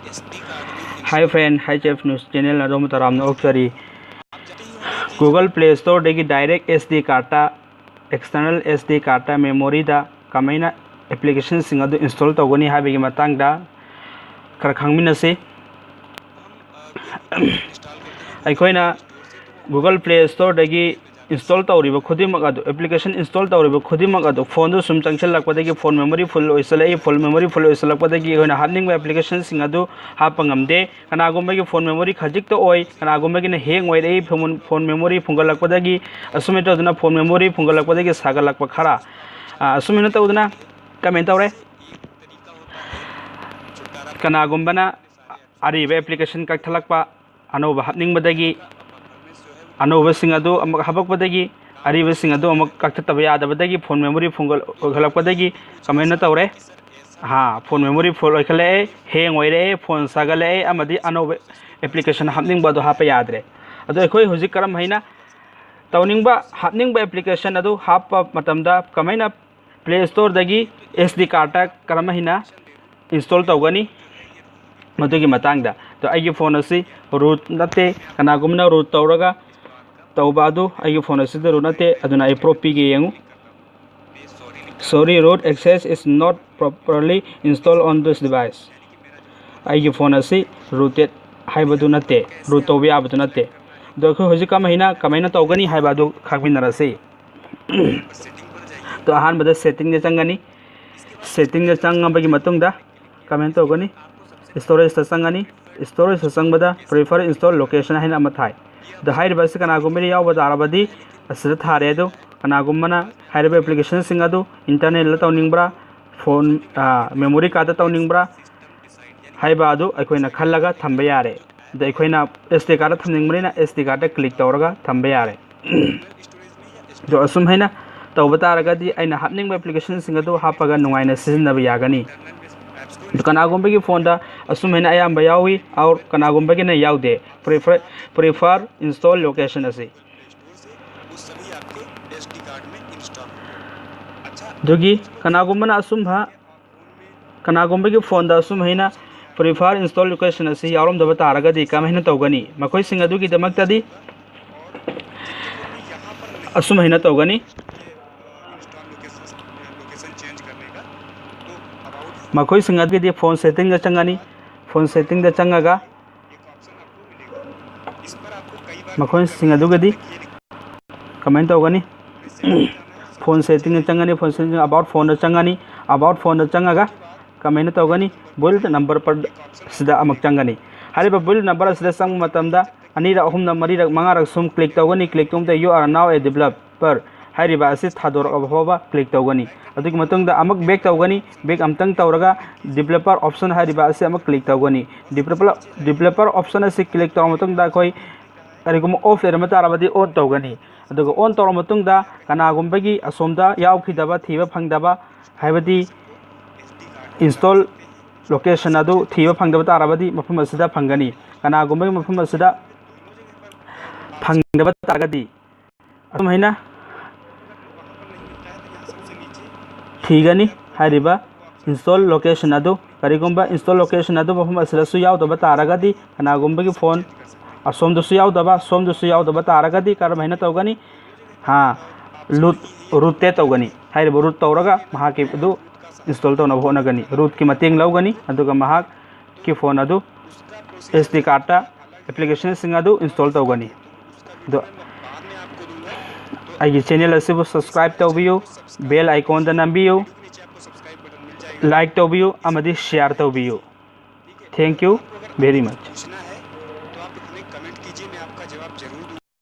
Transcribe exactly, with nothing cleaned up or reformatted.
Hi friend, Hi Chef News Channel ꯑꯗꯣꯝꯕꯨ ꯇꯔꯥꯝꯅ ꯑꯣꯛꯆꯔꯤ꯫ Google Play Storeꯗꯒꯤ direct SD cardꯇ, external SD cardꯇ, memoryꯗ ꯀꯃꯥꯏꯅ applicationꯁꯤꯡ ꯑꯗꯨ install ꯇꯧꯒꯅꯤ ꯍꯥꯏꯕꯒꯤ ꯃꯇꯥꯡꯗ ꯈꯔ ꯈꯪꯃꯤꯟꯅꯁꯤ꯫ ꯑꯩꯈꯣꯏꯅ Google Play Storeꯗꯒꯤ install ꯇꯧꯔꯤꯕ ꯈꯨꯗꯤꯡꯃꯛ ꯑꯗꯨ, application install ꯇꯧꯔꯤꯕ ꯈꯨꯗꯤꯡꯃꯛ ꯑꯗꯨ phoneꯗꯨ ꯁꯨꯝ ꯆꯪꯁꯤꯜꯂꯛꯄꯗꯒꯤ phone memory full ꯑꯣꯏꯁꯤꯜꯂꯛꯏ꯫ Phone memory full ꯑꯣꯏꯁꯤꯜꯂꯛꯄꯗꯒꯤ ꯑꯩꯈꯣꯏꯅ ꯍꯥꯞꯅꯤꯡꯕ applicationꯁꯤꯡ ꯑꯗꯨ ꯍꯥꯞꯄ ꯉꯝꯗꯦ꯫ ꯀꯅꯥꯒꯨꯝꯕꯒꯤ phone memory ꯈꯖꯤꯛꯇ ꯑꯣꯏ, ꯀꯅꯥꯒꯨꯝꯕꯒꯤꯅ hang ꯑꯣꯏꯔꯛꯏ, phone, phone memory ꯐꯨꯡꯒꯠꯂꯛꯄꯗꯒꯤ, ꯑꯁꯨꯃꯥꯏꯅ ꯇꯧꯗꯅ phone memory ꯐꯨꯡꯒꯠꯂꯛꯄꯗꯒꯤ ꯁꯥꯒꯠꯂꯛꯄ ꯈꯔ, ꯑ, ꯑꯁꯨꯃꯥꯏꯅ ꯇꯧꯗꯅ comment ꯇꯧꯔꯦ꯫ ꯀꯅꯥꯒꯨꯝꯕꯅ ꯑꯔꯤꯕ application ꯀꯛꯊꯠꯂꯛꯄ, ꯑꯅꯧꯕ ꯍꯥꯞꯅꯤꯡꯕꯗꯒꯤ ꯑꯅꯧꯕꯁꯤꯡ ꯑꯗꯨ ꯑꯃꯨꯛ ꯍꯥꯄꯛꯄꯗꯒꯤ ꯑꯔꯤꯕꯁꯤꯡ ꯑꯗꯨ ꯑꯃꯨꯛ ꯀꯛꯊꯠꯇꯕ ꯌꯥꯗꯕꯗꯒꯤ phone memory ꯐꯨꯡꯒꯠ-, ꯑꯣꯏꯈꯠꯂꯛꯄꯗꯒꯤ commentꯅ ꯇꯧꯔꯦ꯫ ꯍꯥ, phone memory full ꯑꯣꯏꯈꯠꯂꯛꯑꯦ, hang ꯑꯣꯏꯔꯛꯑꯦ, phone ꯁꯥꯒꯠꯂꯛꯑꯦ ꯑꯃꯗꯤ ꯑꯅꯧꯕ application ꯍꯥꯞꯅꯤꯡꯕ ꯑꯗꯨ ꯍꯥꯞꯄ ꯌꯥꯗ꯭ꯔꯦ꯫ ꯑꯗꯣ ꯑꯩꯈꯣꯏ ꯍꯧꯖꯤꯛ ꯀꯔꯝ ꯍꯥꯏꯅ ꯇꯧꯅꯤꯡꯕ, ꯍꯥꯞꯅꯤꯡꯕ application ꯑꯗꯨ ꯍꯥꯞꯄ ꯃꯇꯝꯗ ꯀꯃꯥꯏꯅ Play Storeꯗꯒꯤ SD cardꯇ ꯀꯔꯝ ꯍꯥꯏꯅ install ꯇꯧꯒꯅꯤ? ꯃꯗꯨꯒꯤ ꯃꯇꯥꯡꯗ꯫ ꯑꯗꯣ ꯑꯩꯒꯤ phone ꯑꯁꯤ root ꯅꯠꯇꯦ, ꯀꯅꯥꯒꯨꯝꯕꯅ root ꯇꯧꯔꯒ ꯇꯧꯕ ꯑꯗꯨ ꯑꯩꯒꯤ phone ꯑꯁꯤꯗ root ꯅꯠꯇꯦ, ꯑꯗꯨꯅ ꯑꯩ proof ꯄꯤꯒꯦ ꯌꯦꯡꯉꯨ꯫ Sorry, root access is not properly installed on this device. ꯑꯩꯒꯤ phone ꯑꯁꯤ rooted ꯍꯥꯏꯕꯗꯨ ꯅꯠꯇꯦ, root ꯇꯧꯕ ꯌꯥꯕꯗꯨ ꯅꯠꯇꯦ꯫ ꯑꯗꯣ ꯑꯩꯈꯣꯏ ꯍꯧꯖꯤꯛ ꯀꯃꯥꯏꯅ, ꯀꯃꯥꯏꯅ ꯇꯧꯒꯅꯤ ꯍꯥꯏꯕ ꯑꯗꯨ ꯈꯪꯃꯤꯟꯅꯔꯁꯤ꯫ ꯑꯗꯣ ꯑꯍꯥꯟꯕꯗ settingꯗ ꯆꯪꯒꯅꯤ꯫ Settingꯗ ꯆꯪꯉꯕꯒꯤ ꯃꯇꯨꯡꯗ comment ꯇꯧꯒꯅꯤ, storageꯇ ꯆꯪꯒꯅꯤ꯫ Storageꯇ ꯆꯪꯕꯗ prefer install location ꯍꯥꯏꯅ ꯑꯃ ꯊꯥꯏ꯫ ꯑꯗꯣ ꯍꯥꯏꯔꯤꯕ ꯑꯁꯤ ꯀꯅꯥꯒꯨꯝꯕꯗ ꯌꯥꯎꯕ ꯇꯥꯔꯕꯗꯤ ꯑꯁꯤꯗ ꯊꯥꯔꯦ꯫ ꯑꯗꯨ ꯀꯅꯥꯒꯨꯝꯕꯅ ꯍꯥꯏꯔꯤꯕ applicationꯁꯤꯡ ꯑꯗꯨ internalꯗ ꯇꯧꯅꯤꯡꯕ꯭ꯔꯥ, phone, ꯑ, memory cardꯇ ꯇꯧꯅꯤꯡꯕ꯭ꯔꯥ ꯍꯥꯏꯕ ꯑꯗꯨ ꯑꯩꯈꯣꯏꯅ ꯈꯜꯂꯒ ꯊꯝꯕ ꯌꯥꯔꯦ꯫ ꯑꯗ ꯑꯩꯈꯣꯏꯅ SD cardꯇ ꯊꯝꯅꯤꯡꯕꯅꯤꯅ SD cardꯇ click ꯇꯧꯔꯒ ꯊꯝꯕ ꯌꯥꯔꯦ꯫ ꯑꯗꯣ ꯑꯁꯨꯝ ꯍꯥꯏꯅ ꯇꯧꯕ ꯇꯥꯔꯒꯗꯤ ꯑꯩꯅ ꯍꯥꯞꯅꯤꯡꯕ applicationꯁꯤꯡ ꯑꯗꯨ ꯍꯥꯞꯄꯒ ꯅꯨꯡꯉꯥꯏꯅ ꯁꯤꯖꯤꯟꯅꯕ ꯌꯥꯒꯅꯤ꯫ ꯑꯗꯣ ꯀꯅꯥꯒꯨꯝꯕꯒꯤ phoneꯗ ꯑꯁꯨꯝ ꯍꯥꯏꯅ ꯑꯌꯥꯝꯕ ꯌꯥꯎꯏ, or ꯀꯅꯥꯒꯨꯝꯕꯒꯤꯅ ꯌꯥꯎꯗꯦ꯫ Prefer, prefer install location ꯑꯁꯤ꯫ ꯑꯗꯨꯒꯤ ꯀꯅꯥꯒꯨꯝꯕꯅ ꯑꯁꯨꯝꯕ, ꯀꯅꯥꯒꯨꯝꯕꯒꯤ phoneꯗ ꯑꯁꯨꯝ ꯍꯥꯏꯅ Free Fire install location ꯑꯁꯤ ꯌꯥꯎꯔꯝꯗꯕ ꯇꯥꯔꯒꯗꯤ ꯀꯃꯥꯏꯅ ꯇꯧꯒꯅꯤ? ꯃꯈꯣꯏꯁꯤꯡ ꯑꯗꯨꯒꯤꯗꯃꯛꯇꯗꯤ ꯑꯁꯨꯝ ꯍꯥꯏꯅ ꯇꯧꯒꯅꯤ꯫ ꯃꯈꯣꯏꯁꯤꯡ ꯑꯗꯨꯒꯤꯗꯤ ꯐꯣꯟ ꯁꯦꯠꯇꯤꯡꯗ ꯆꯪꯒꯅꯤ꯫ ꯐꯣꯟ ꯁꯦꯠꯇꯤꯡꯗ ꯆꯪꯉꯒ ꯃꯈꯣꯏꯁꯤꯡ ꯑꯗꯨꯒꯗꯤ ꯀꯃꯥꯏꯅ ꯇꯧꯒꯅꯤ? ꯐꯣꯟ ꯁꯦꯠꯇꯤꯡꯗ ꯆꯪꯒꯅꯤ꯫ ꯐꯣꯟ ꯁꯦꯠꯇꯤꯡ ꯑꯕꯥꯎꯠ ꯐꯣꯟꯗ ꯆꯪꯒꯅꯤ꯫ ꯑꯕꯥꯎꯠ ꯐꯣꯟꯗ ꯆꯪꯉꯒ ꯀꯃꯥꯏꯅ ꯇꯧꯒꯅꯤ? ꯕꯨꯜ ꯅꯝꯕꯔ ꯁꯤꯗ ꯑꯃꯨꯛ ꯆꯪꯒꯅꯤ꯫ ꯍꯥꯏꯔꯤꯕ ꯕꯨꯜ ꯅꯝꯕꯔ ꯑꯁꯤꯗ ꯆꯪꯕ ꯃꯇꯝꯗ ꯑꯅꯤꯔꯛ, ꯑꯍꯨꯝꯂꯛ, ꯃꯔꯤꯔꯛ, ꯃꯉꯥꯔꯛ ꯁꯨꯝ ꯀ꯭ꯂꯤꯛ ꯇꯧꯒꯅꯤ꯫ ꯀ꯭ꯂꯤꯛ ꯇꯧꯕꯗ "You are now a developer" ꯍꯥꯏꯔꯤꯕ ꯑꯁꯤ ꯊꯥꯗꯣꯔꯛꯂꯕ ꯐꯥꯎꯕ ꯀ꯭ꯂꯤꯛ ꯇꯧꯒꯅꯤ꯫ ꯑꯗꯨꯒꯤ ꯃꯇꯨꯡꯗ ꯑꯃꯨꯛ ꯕꯦꯛ ꯇꯧꯒꯅꯤ꯫ ꯕꯦꯛ ꯑꯃꯨꯛꯇꯪ ꯇꯧꯔꯒ ꯗꯤꯕꯦꯂꯞꯄꯔ ꯑꯣꯞꯁꯟ ꯍꯥꯏꯔꯤꯕ ꯑꯁꯤ ꯑꯃꯨꯛ ꯀ꯭ꯂꯤꯛ ꯇꯧꯒꯅꯤ꯫ ꯗꯤꯕꯦꯂꯞꯄꯔ, ꯗꯤꯕꯦꯂꯞꯄꯔ ꯑꯣꯞꯁꯟ ꯑꯁꯤ ꯀ꯭ꯂꯤꯛ ꯇꯧꯔꯕ ꯃꯇꯨꯡꯗ ꯑꯩꯈꯣꯏ ꯀꯔꯤꯒꯨꯝꯕ ꯑꯣꯐ ꯂꯩꯔꯝꯕ ꯇꯥꯔꯕꯗꯤ ꯑꯣꯟ ꯇꯧꯒꯅꯤ꯫ ꯑꯗꯨꯒ ꯑꯣꯟ ꯇꯧꯔꯕ ꯃꯇꯨꯡꯗ ꯀꯅꯥꯒꯨꯝꯕꯒꯤ ꯑꯁꯣꯝꯗ ꯌꯥꯎꯈꯤꯗꯕ, ꯊꯤꯕ ꯐꯪꯗꯕ, ꯍꯥꯏꯕꯗꯤ ꯏꯟꯁꯇꯣꯜ ꯂꯣꯀꯦꯁꯟ ꯑꯗꯨ ꯊꯤꯕ ꯐꯪꯗꯕ ꯇꯥꯔꯕꯗꯤ ꯃꯐꯝ ꯑꯁꯤꯗ ꯐꯪꯒꯅꯤ꯫ ꯀꯅꯥꯒꯨꯝꯕꯒꯤ ꯃꯐꯝ ꯑꯁꯤꯗ ꯐꯪꯗꯕ ꯇꯥꯔꯒꯗꯤ ꯑꯗꯨꯝ ꯍꯥꯏꯅ ꯊꯤꯒꯅꯤ ꯍꯥꯏꯔꯤꯕ ꯏꯟꯁꯇꯣꯜ ꯂꯣꯀꯦꯁꯟ ꯑꯗꯨ꯫ ꯀꯔꯤꯒꯨꯝꯕ ꯏꯟꯁꯇꯣꯜ ꯂꯣꯀꯦꯁꯟ ꯑꯗꯨ ꯃꯐꯝ ꯑꯁꯤꯗꯁꯨ ꯌꯥꯎꯗꯕ ꯇꯥꯔꯒꯗꯤ ꯀꯅꯥꯒꯨꯝꯕꯒꯤ ꯐꯣꯟ ꯑꯁꯣꯝꯗꯁꯨ ꯌꯥꯎꯗꯕ, ꯁꯣꯝꯗꯁꯨ ꯌꯥꯎꯗꯕ ꯇꯥꯔꯒꯗꯤ ꯀꯔꯝꯍꯥꯏꯅ ꯇꯧꯒꯅꯤ? ꯍꯥ, ꯔꯨꯠ, ꯔꯨꯠꯇꯦ ꯇꯧꯒꯅꯤ꯫ ꯍꯥꯏꯔꯤꯕ ꯔꯨꯠ ꯇꯧꯔꯒ ꯃꯍꯥꯛꯀꯤ ꯑꯗꯨ ꯏꯟꯁꯇꯣꯜ ꯇꯧꯅꯕ ꯍꯣꯠꯅꯒꯅꯤ꯫ ꯔꯨꯠꯀꯤ ꯃꯇꯦꯡ ꯂꯧꯒꯅꯤ, ꯑꯗꯨꯒ ꯃꯍꯥꯛꯀꯤ ꯐꯣꯟ ꯑꯗꯨ ꯑꯦꯁ ꯗꯤ ꯀꯥꯔꯠꯇ ꯑꯦꯄ꯭ꯂꯤꯀꯦꯁꯟꯁꯤꯡ ꯑꯗꯨ ꯏꯟꯁꯇꯣꯜ ꯇꯧꯒꯅꯤ꯫ ꯑꯗꯣ ꯑꯩꯒꯤ ꯆꯦꯅꯦꯜ ꯑꯁꯤꯕꯨ ꯁꯕꯁꯀ꯭ꯔꯥꯏꯕ ꯇꯧꯕꯤꯌꯨ, ꯕꯦꯜ ꯑꯥꯏꯀꯣꯟꯗ ꯅꯝꯕꯤꯌꯨ, ꯂꯥꯏꯛ ꯇꯧꯕꯤꯌꯨ ꯑꯃꯗꯤ ꯁꯤꯌꯥꯔ ꯇꯧꯕꯤꯌꯨ꯫ Thank you very much.